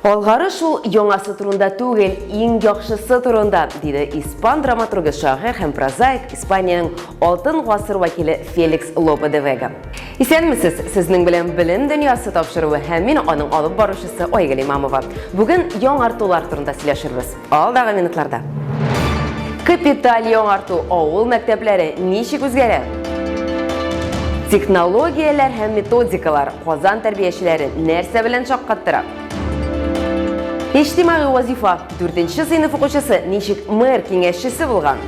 Алгарыш ул яңасы турында түгел, иң яхшысы турында, диде испан драматургы, шагыйрь һәм прозаик, Испаниянең Алтын гасыр вәкиле Феликс Лопе де Вега. Исәнмесез, сезнең белән Белем дөньясы тапшыруы һәм мин аның алып баручысы Айгөл Имамова. Бүген яңартулар турында сөйләшербез. Алдагы минутларда. Капиталь яңарту авыл мәктәпләре ничек үзгәрә? Технологияләр һәм методикалар Казан тәрбиячеләре нәрсә белән шаккаттыра? Иҗтимагый вазифа. Дүртенче сыйныф укучысы ничек мэр киңәшчесе булган?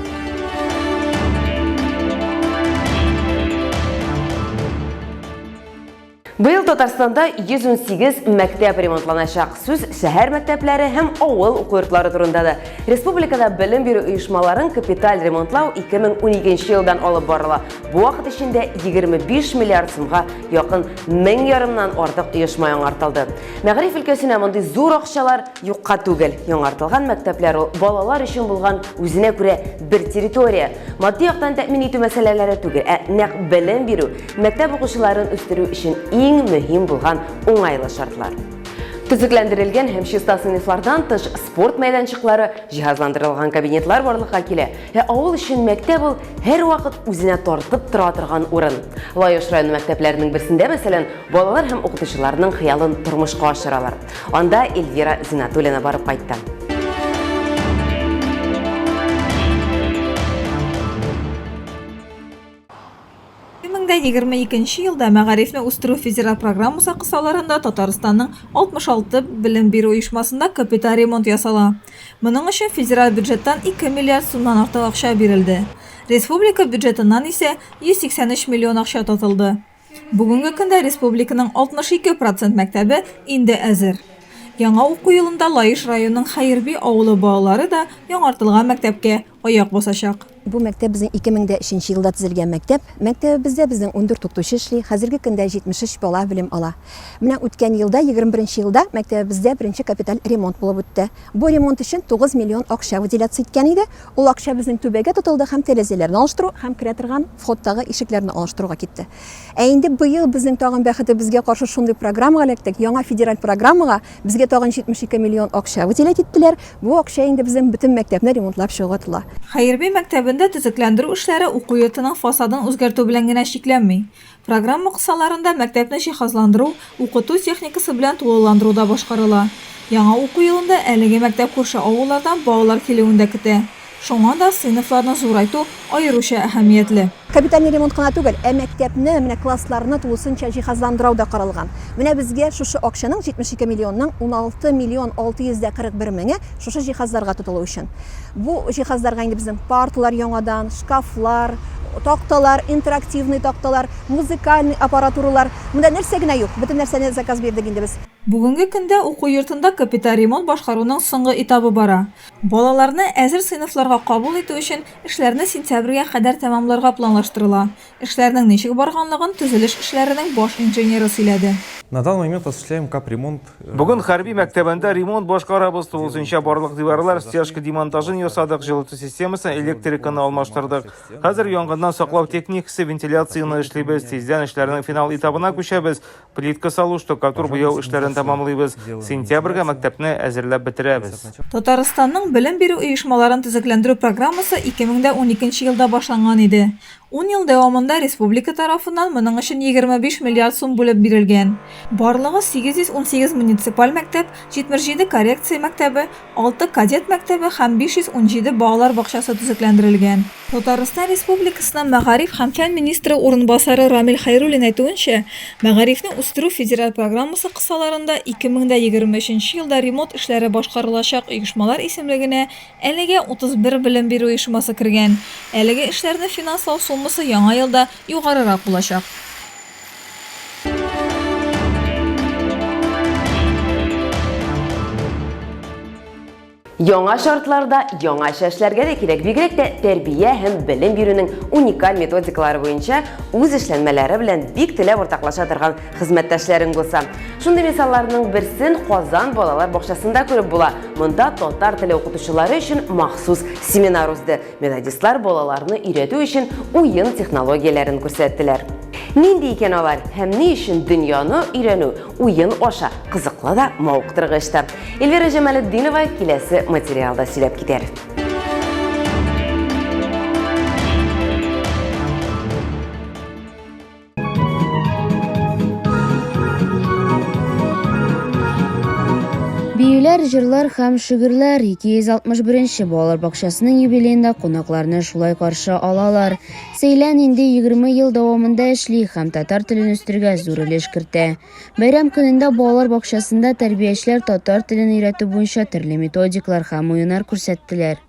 Быел Татарстанда 118 мәктәп ремонтланачак. Сүз шәһәр мәктәпләре һәм авыл уку йортлары турында да. Республикада белем бирү оешмаларын капиталь ремонтлау 2012 елдан алып барыла. Бу вакыт эчендә 25 миллиард сумга якын мең ярымнан артык оешма яңартылды. Мәгариф өлкәсенә мондый зур акчалар юкка түгел. Яңартылган мәктәпләр ул балалар өчен булган үзенә күрә бер территория. Матди яктан тәэмин итү мәсьәләләре түгел, ә нәкъ белем бирү, мәктәп укучыларын үстерү өчен иң мөһим булган уңайлы шартлар. Төзекләндерелгән һәм чиста сыйныфлардан тыш спорт мәйданчыклары, җиһазландырылган кабинетлар барлыкка килә. Ә авыл өчен мәктәп ул һәрвакыт үзенә тартып тора торган урын. Лаеш районы мәктәпләренең берсендә, мәсәлән, балалар һәм укытучыларның хыялын тормышка ашыралар. Анда Эльвира Зинатуллина барып кайтты. 2022 елда Мәгарифне үстерү федераль программасы кысаларында Татарстанның 66 белем бирү оешмасында капиталь ремонт ясала. Моның өчен федераль бюджеттан 2 миллиард сумнан артык акча бирелде. Республика бюджетыннан исә 183 миллион акча тотылды. Бүгенге көндә республиканың 62 процент мәктәбе инде әзер. Яңа уку елында Лаеш районының Хәерби авылы балалары да яңартылган мәктәпкә аяк басачак. Бу мәктәп безнең 2003 нче елда төзелгән мәктәп. Мәктәбебездә безнең 14 укытучы эшли, хәзерге көндә 73 бала белем ала. Менә үткән елда, 21 нче елда мәктәбебездә беренче капиталь ремонт булып үтте. Бу ремонт өчен 9 миллион акча выделяться иткән иде. Ул акча безнең түбәгә тотылды һәм тәрәзәләрне алыштыру һәм керә торган входтагы ишекләрне алыштыруга китте. Ә инде быел безнең тагын бәхетебезгә каршы шундый программага эләктек, яңа федераль программага Безгә тагын 72 миллион акча выделять иттеләр. Бу акча инде безнең бөтен мәктәпне ремонтлап чыгуга тотыла. Хәерби мәктәбендә төзекләндерү эшләре уку йортының фасадын үзгәртү белән генә чикләнми. Программа кысаларында мәктәпне җиһазландыру, укыту техникасы белән тулыландыру да башкарыла. Яңа уку елында әлеге мәктәп күрше авыллардан балалар килүен дә көтә. Шуңа да сыйныфларны зурайту аеруча әһәмиятле. Капитальный ремонт кына түгел, ә мәктәпне, менә классларны тулысынча җиһазландырау да каралган. Менә безгә шушы акчаның, 72 миллионның 16 миллион 641 меңе шушы җиһазларга тотылу өчен. Бу җиһазларга инде безнең парталар яңадан, шкафлар, такталар, интерактивный такталар, музыкальный аппаратуралар, монда нәрсә генә юк, бөтен нәрсәне заказ бирдек инде без. Бүгенге көндә уку йортында капиталь ремонт башкаруның соңгы этабы бара. Балаларны әзер сыйныфларга кабул итү өчен эшләрне сентябрьгә кадәр тәмамларга планлаштырыла. Эшләрнең ничек барганлыгын төзелеш эшләренең баш инженеры сөйләде. На данный момент осуществляем капремонт. Э, Бүген хәрби мәктәбендә ремонт башкарабыз. Тулысынча барлык диварлар, стяжка демонтажын ясадык, җылыту системасын, электриканы алмаштырдык. Хәзер янгыннан саклау техникасы, вентиляцияне эшлибез. Тиздән эшләрнең финал этабына күчәбез. Плитка салу, штукатур буяу эшләрен тәмамлыйбыз. Сентябрьгә мәктәпне әзерләп бетерәбез. Татарстанның белем бирү оешмаларын төзекләндерү программасы 2012 елда башланган иде. Ун ел дәвамында республика тарафыннан моның өчен 25 миллиард сум бүлеп бирелгән. Барлыгы 818 муниципаль мәктәп, 77 коррекция мәктәбе, алты кадет мәктәбе һәм 517 балалар бакчасы төзекләндерелгән. Татарстан Республикасының мәгариф һәм фән министры урынбасары Рамил Хәйруллин әйтүенчә, Мәгарифне үстерү федераль программасы кысаларында 2023 елда ремонт эшләре башкарылачак оешмалар исемлегенә әлегә 31 белем бирү оешмасы кергән. Әлеге эшләрне финанслау суммасы яңа елда югарырак булачак. Яңа шартларда яңача эшләргә дә кирәк, бигрәк тә тәрбия һәм белем бирүнең уникаль методикалары буенча үз эшләнмәләре белән бик теләп уртаклаша торган хезмәттәшләрең булса. Шундый мисалларның берсен Казан балалар бакчасында күреп була. Монда татар теле укытучылары өчен махсус семинар узды. Методистлар балаларны өйрәтү өчен уен технологияләрен күрсәттеләр. Нинди икән алар һәм ни өчен дөньяны өйрәнү уен аша кызыклы да, мавыктыргыч та? Эльвира Җамалетдинова киләсе материалда сөйләп китәр. Биюләр, җырлар һәм шигырьләр 261 нче балалар бакчасының юбилеенда кунакларны шулай каршы алалар. Сәйлән инде 20 ел дәвамында эшли һәм татар телен үстерүгә зур өлеш кертә. Бәйрәм көнендә балалар бакчасында тәрбиячеләр татар телен өйрәтү буенча төрле методиклар һәм уеннар күрсәттеләр.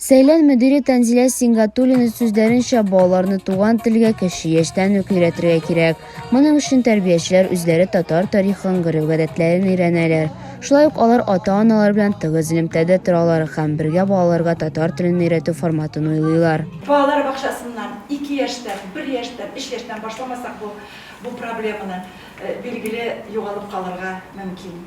Сәйлән мөдире Тәнзилә Сингатуллина сүзләренчә, балаларны туган телгә кече яшьтән үк өйрәтергә кирәк. Моның өчен тәрбиячеләр үзләре татар тарихын, гореф-гадәтләрен өйрәнәләр. Шулай ук алар ата-аналар белән тыгыз элемтәдә торалар һәм бергә балаларга татар телен өйрәтү форматын уйлыйлар. Балалар бакчасыннан, ике яшьтән, бер яшьтән, өч яшьтән башламасак бу бу проблеманы, билгеле, югалып калырга мөмкин.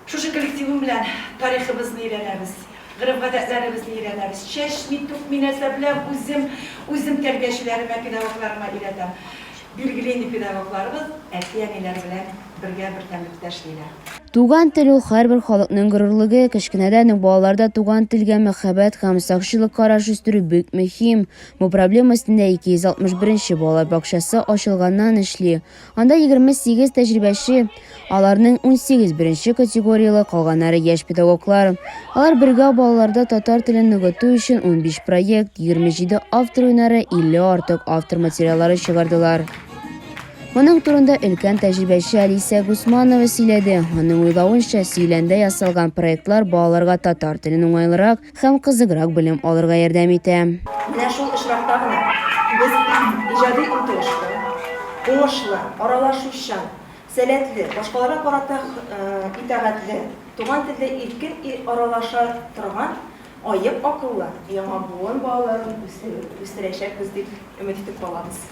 Шушы коллективым белән тарихыбызны өйрәнәбез, гореф-гадәтләребезне өйрәнәбез. Чәчми, түкми нәрсә беләм, үзем, үзем тәрбиячеләремә, педагогларыма өйрәтәм. Билгеле инде, педагогларыбыз әти-әниләр белән бергә бердәмлектә эшлиләр. Туган тел ул һәрбер халыкның горурлыгы. Кечкенәдән үк балаларда туган телгә мәхәббәт һәм сакчыллык караш үстерү бик мөһим. Бу проблема өстендә 261 нче балалар бакчасы ачылганнан эшли. Анда 28 тәҗрибәче, аларның 18 беренче категорияле, калганнары яшь педагоглар. Алар бергә балаларда татар телен ныгыту өчен 15 проект, 27 автор уйнары, 50 артык автор материаллары чыгардылар. Моның турында өлкән тәҗрибәче Алисә Гусманова сөйләде. Аның уйлавынча, сөйләмдә ясалган проектлар балаларга татар телен уңайлырак, Һәм кызыграк белем алырга ярдәм итә. Менә шул очракта гына без иҗади омтылышлы, уңышлы, аралашучан, сәләтле, башкаларга карата итагатьле, туган телдә иркен аралаша торган аек акыллы яңа буын балаларын үстерәчәкбез дип өмет итеп калабыз.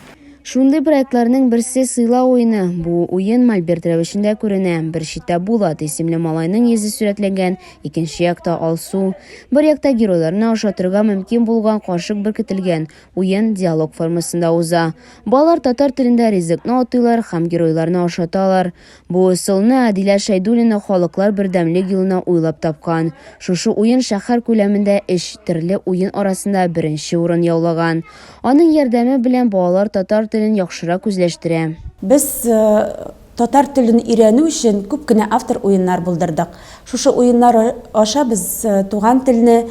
Шундый проектларның берсе Сыйлау уены. Бу уен мольберт рәвешендә күренә. Бер читтә Булат исемле малайның йөзе сурәтләнгән, икенче якта Алсу. Бер якта геройларны ашатырга мөмкин булган кашык беркетелгән. Уен диалог формасында уза. Балалар татар телендә ризыкны атыйлар һәм геройларны ашаталар. Бу ысулны Әдилә Шәйдуллина Халыклар бердәмлек елына уйлап тапкан. Шушы уен шәһәр күләмендә өч төрле уен арасында беренче урын яулаган. Аның ярдәме белән балалар татар телен яхшырак үзләштерә. Без татар телен өйрәнү өчен күп кенә автор уеннар булдырдык. Шушы уеннар аша без туган телне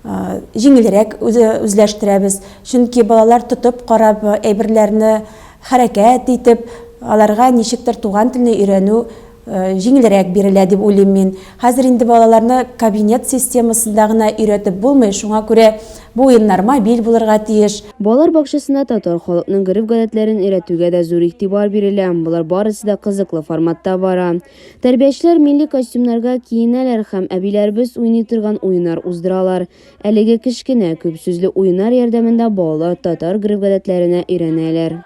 җиңелрәк үзләштерәбез. Чөнки балалар тотып карап, әйберләрне хәрәкәт итеп, аларга ничектер туган телне өйрәнү җиңелрәк бирелә дип уйлыйм мин. Хәзер инде балаларны кабинет системасында гына өйрәтеп булмый, шуңа күрә бу уеннар мобиль булырга тиеш. Балалар бакчасында татар халыкның гореф-гадәтләрен өйрәтүгә дә зур игътибар бирелә. Болар барысы да кызыклы форматта бара. Тәрбиячеләр милли костюмнарга киенәләр һәм әбиләребез уйный торган уеннар уздыралар. Әлеге кечкенә, күп сүзле уеннар ярдәмендә балалар татар гореф-гадәтләренә өйрәнәләр.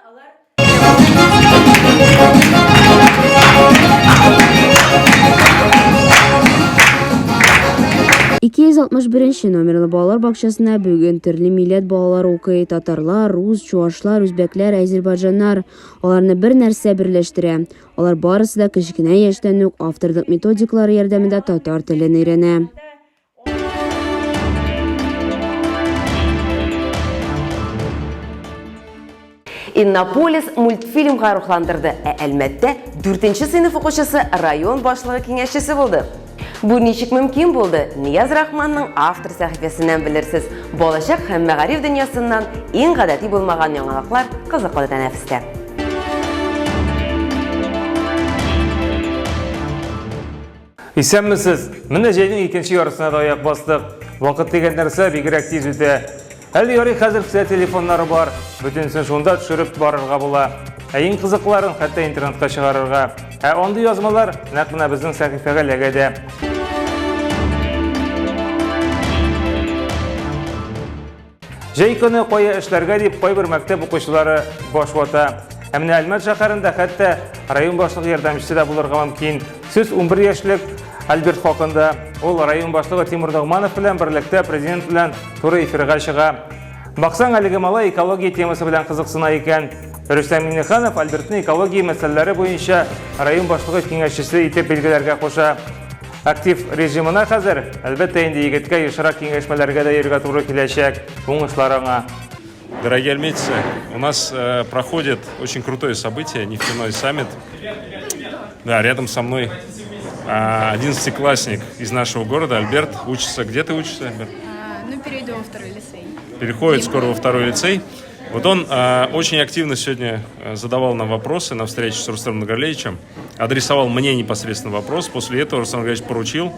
261 нче номерлы балалар бакчасында бүген төрле милләт балалары укый, татарлар, рус, чуашлар, үзбәкләр, әзербайҗаннар. Аларны бер нәрсә берләштерә, Алар барысы да кечкенә яшьтән үк авторлык методикалары ярдәмендә татар телен өйрәнә. Иннополис мультфильмга рухландырды, ә Әлмәттә 4 сыйныф укучысы район башлыгы киңәшчесе булды. Бу ничек мөмкин булды? Нияз Рахманның автор сәхифәсеннән белерсез. Балачак һәм мәгариф дөньясыннан иң гадәти булмаган яңалыклар кызыклы тәнәфестә. Исәнмесез! Менә җәйнең икенче яртысына да аяк бастык. Вакыт дигән нәрсә бигрәк тиз үтә. Әле ярый хәзер кесә телефоннары бар. Бөтенесен шунда төшереп барырга була. Ә иң кызыкларын хәтта интернетка чыгарырга. Ә андый язмалар нәкъ менә безнең сәхифәгә эләгә дә. Җәй көне кая эшләргә дип кайбер мәктәп укучылары баш вата. Ә менә Әлмәт шәһәрендә хәтта район башлыгы ярдәмчесе дә булырга мөмкин. Сүз 11 яшьлек Альберт хакында. Ул район башлыгы Тимур Ногманов белән берлектә президент белән туры эфирга чыга. Баксаң, әлеге малай экология темасы белән кызыксына икән. Рөстәм Миңнеханов Альбертны экология мәсьәләләре буенча район башлыгы киңәшчесе итеп билгеләргә куша. Актив режимына хәзер, әлбәттә инде егеткә ешрак киңәшмәләргә дә йөрергә туры киләчәк. Уңышлар аңа. Дорогие альметьевцы, у нас э, проходит очень крутое событие, нефтяной саммит. Да, рядом со мной э, одиннадцатиклассник из нашего города, Альберт, учится. Где ты учишься, Альберт? А, ну, перейду во второй лицей. Переходит скоро во второй лицей. Вот он э, очень активно сегодня э, задавал нам вопросы на встрече с Рустамом Нургалиевичем, адресовал мне непосредственно вопрос. После этого Рустам Нургалиевич поручил,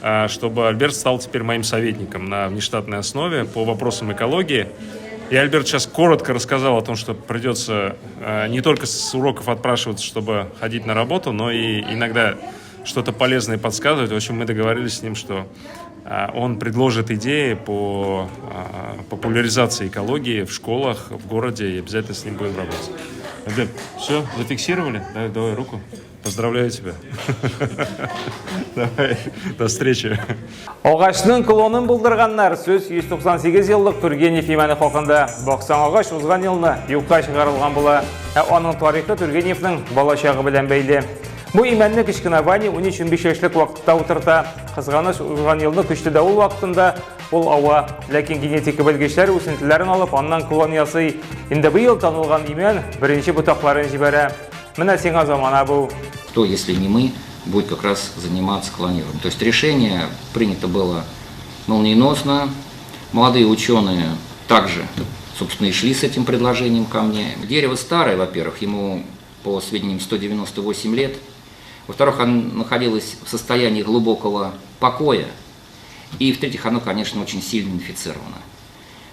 э, чтобы Альберт стал теперь моим советником на внештатной основе по вопросам экологии. И Альберт сейчас коротко рассказал о том, что придется э, не только с уроков отпрашиваться, чтобы ходить на работу, но и иногда что-то полезное подсказывать. В общем, мы договорились с ним, что э, он предложит идеи по э, популяризации экологии в школах, в городе, и обязательно с ним будем работать. Альберт, все, зафиксировали? Давай, давай руку. Поздравляю тебя. Давай, до встречи. Агачның клонын булдырганнар. Сүз 198 еллык Тургенев имәне хакында. Баксаң, агач узган елны юкка чыгарылган була. Ә аның тарихы Тургеневның балачагы белән бәйле. Бу имәнне кечкенә Ваня 13-15 яшьлек вакытта утырта. Кызганыч, узган елны көчле давыл вакытында ул ава. Ләкин генетика белгечләре үсентеләрен алып, аннан клон ясый. Инде быел танылган имән беренче ботакларын җибәрә. Менә сиңа замана бу. Кто, если не мы, будет как раз заниматься клонированием. То есть решение принято было молниеносно. Молодые ученые также, собственно, и шли с этим предложением ко мне. Дерево старое, во-первых, ему, по сведениям, 198 лет. Во-вторых, оно находилось в состоянии глубокого покоя. И, в-третьих, оно, конечно, очень сильно инфицировано.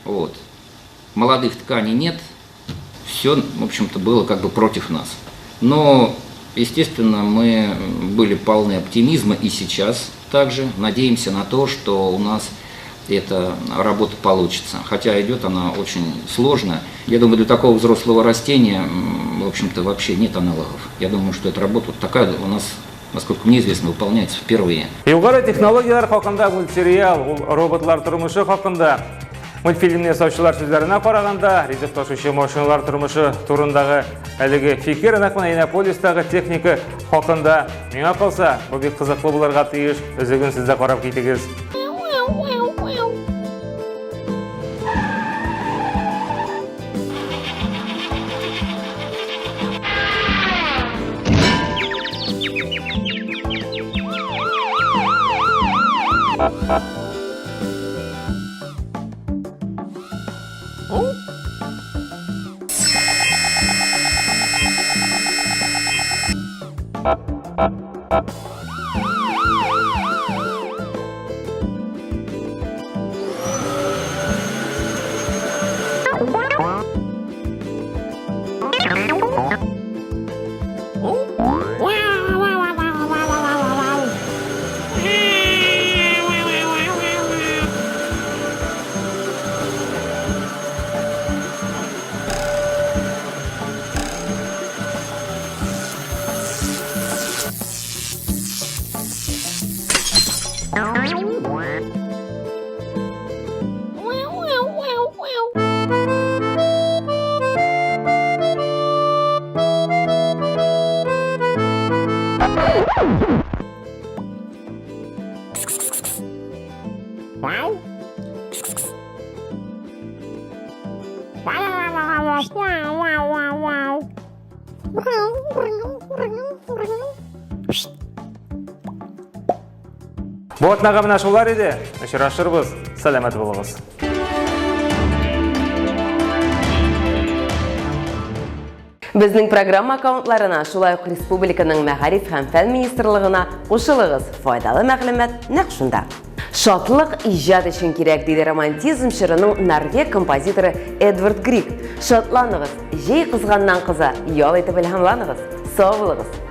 Вот. Молодых тканей нет, все, в общем-то, было как бы против нас. Но, естественно, мы были полны оптимизма и сейчас также надеемся на то, что у нас эта работа получится. Хотя идет она очень сложно. Я думаю, для такого взрослого растения, в общем-то, вообще нет аналогов. Я думаю, что эта работа вот такая у нас, насколько мне известно, выполняется впервые. Югары технологияләр хакында мультсериал, ул роботлар тормышы хакында. Мультфильмны ясаучылар сүзләренә караганда, ризык ташучы машиналар тормышы турындагы әлеге фикер нәкъ менә Иннополистагы техника хакында. Миңа калса, бу бик кызыклы булырга тиеш. Өзеген сез дә карап китегез. Бу атнага менә шулар иде. Очрашырбыз. Сәламәт булыгыз. Безнең программа аккаунтларына, шулай ук республиканың Мәгариф һәм фән министрлыгына кушылыгыз. Файдалы мәгълүмат нәкъ шунда. Шатлык иҗат өчен кирәк, диде романтизм чорының норвег композиторы Эдвард Григ. Шатланыгыз, җәй кызганнан кыза, ял итеп илһамланыгыз. Сау булыгыз!